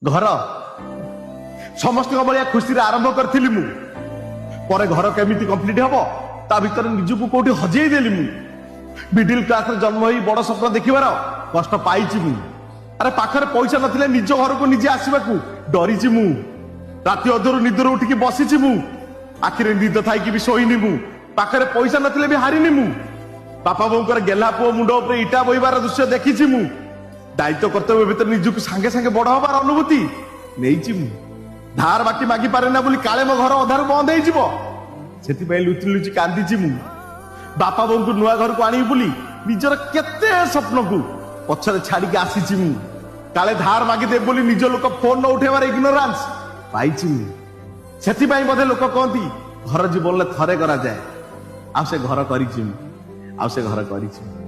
ଘର ସମସ୍ତଙ୍କ ଭଳିଆ ଖୁସିରେ ଆରମ୍ଭ କରିଥିଲି ମୁଁ। ପରେ ଘର କେମିତି କମ୍ପ୍ଲିଟ ହବ, ତା ଭିତରେ ନିଜକୁ କୋଉଠି ହଜେଇ ଦେଲି ମୁଁ। ମିଡିଲ କ୍ଲାସରେ ଜନ୍ମ ହେଇ ବଡ ସ୍ୱପ୍ନ ଦେଖିବାର କଷ୍ଟ ପାଇଛି ମୁଁ। ଆରେ, ପାଖରେ ପଇସା ନଥିଲେ ନିଜ ଘରକୁ ନିଜେ ଆସିବାକୁ ଡରିଛି ମୁଁ। ରାତି ଅଧରୁ ନିଦରୁ ଉଠିକି ବସିଛି ମୁଁ। ଆଖିରେ ନିଦ ଥାଇକି ବି ଶୋଇନି ମୁଁ। ପାଖରେ ପଇସା ନଥିଲେ ବି ହାରିନି ମୁଁ। ବାପା ବୋଉଙ୍କର ଗେହ୍ଲା ପୁଅ ମୁଣ୍ଡ ଉପରେ ଇଟା ବୋହିବାର ଦୃଶ୍ୟ ଦେଖିଛି ମୁଁ। ଦାୟିତ୍ୱ କର୍ତ୍ତବ୍ୟ ଭିତରେ ନିଜକୁ ସାଙ୍ଗେ ସାଙ୍ଗେ ବଡ ହବାର ଅନୁଭୂତି ନେଇଛି ମୁଁ। ଧାର ବାକି ମାଗି ପାରେ ନା ବୋଲି କାଳେ ମୋ ଘର ଅଧାରୁ ବନ୍ଦ ହେଇଯିବ, ସେଥିପାଇଁ ଲୁଚି ଲୁଚି କାନ୍ଦିଛି ମୁଁ। ବାପା ବୋଉଙ୍କୁ ନୂଆ ଘରକୁ ଆଣିବି ବୋଲି ନିଜର କେତେ ସ୍ୱପ୍ନକୁ ପଛରେ ଛାଡିକି ଆସିଛି ମୁଁ। କାଳେ ଧାର ମାଗିଦେବି ବୋଲି ନିଜ ଲୋକ ଫୋନ ନ ଉଠେଇବାର ଇଗ୍ନୋରାନ୍ସ ପାଇଛି ମୁଁ। ସେଥିପାଇଁ ବୋଧେ ଲୋକ କହନ୍ତି, ଘର ଜୀବନରେ ଥରେ କରାଯାଏ। ଆଉ ସେ ଘର କରିଛି ମୁଁ, ଆଉ ସେ ଘର କରିଛି ମୁଁ।